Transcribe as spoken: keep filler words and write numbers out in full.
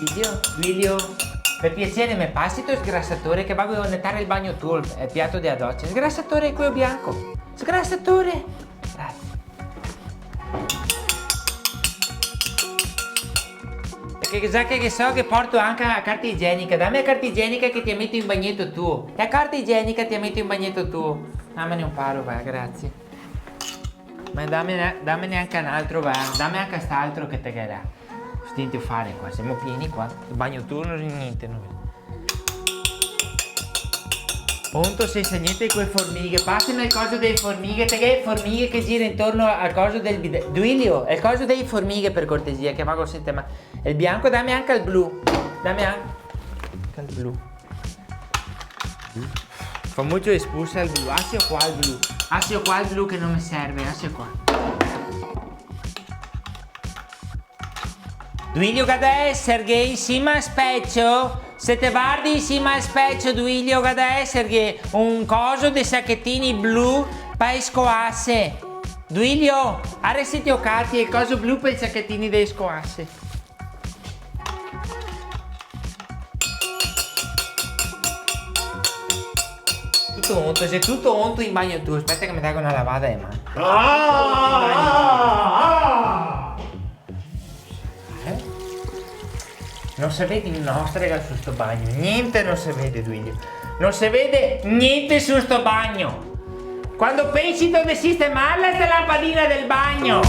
Duilio, Duilio, per piaser, me pasito el sgrasatore che vago a netare el bagno tuo, el piato dea docia? Sgrasatore, queo bianco. Sgrasatore. Grasie. Parché za che, che so che porto anca a carta igienica, dame a carta igienica che te a meto in bagneto tuo. E a carta igienica te a meto in bagneto tuo. Damene un paro, va, grasie. Ma dame, damene anca un altro, va. Dame anca st'altro che te ghe là. Stenti a fare qua, semo pieni qua. El bagno tuo no xe gnente, no. Onto, sensa gnente, quee formighe. Paseme el coso dee formighe, te ghe formighe che gira intorno al coso del bidè. Duilio, el coso dee formighe, per cortesia, che vago a sentir, ma el bianco, dame anca el blu. Dame anca el blu. Fa mucio espulsar el blu. Asio qua el blu. Asio qua el blu che no me serve, asio qua. Duilio, ga da eserghe in sima al specio. Se te vardi in sima al specio, Duilio, ga da eserghe un coso de sachetini blu pa scoase. Duilio, ara se te o cati el coso blu pa i sachetini de scoase. Tuto onto, xe tuto onto in bagno tuo. Speta che me dago na lavada de man. Ah, ah, ah, ah. Eh? No se vede un'ostrega su sto bagno, gnente no se vede, Duilio. No se vede gnente su sto bagno. Quando pensito de sistemarla sta lampadina del bagno?